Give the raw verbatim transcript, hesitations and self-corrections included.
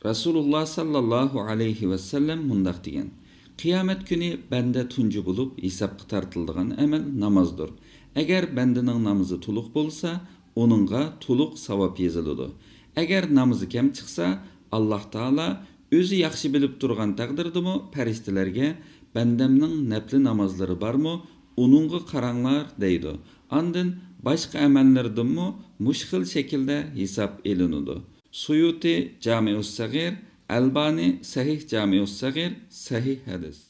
رەسۇلۇللا ساللاللاھۇ ئەلەيھى ۋەسەللەم مۇنداق دېگەن: قىيامەت كۈنى بەندە تۇنجى بولۇپ ھېسابقا تارتىلىدىغان ئەمەل نامازدۇر. ئەگەر بەندىنىڭ نامىزى تولۇق بولسا، ئۇنىڭغا تولۇق ساۋاب يېزىلىدۇ. ئەگەر نامىزى كەم چىقسا، ئاللاھ تائالا ئۆزى ياخشى بىلىپ تۇرغان تەقدىردىمۇ پەرىشتىلەرگە: بەندەمنىڭ نەپلى نامازلىرى بارمۇ؟ ئۇنىڭغا قاراڭلار، دەيدۇ. ئاندىن باشقا ئەمەللىرىدىنمۇ مۇشۇ خىل شەكىلدە ھېساب ئېلىنىدۇ. سۇيۇتى، جامىئۇس سەغىر، ئەلبانى، سەھىھ جامىئۇس سەغىر، سەھىھ ھەدىس.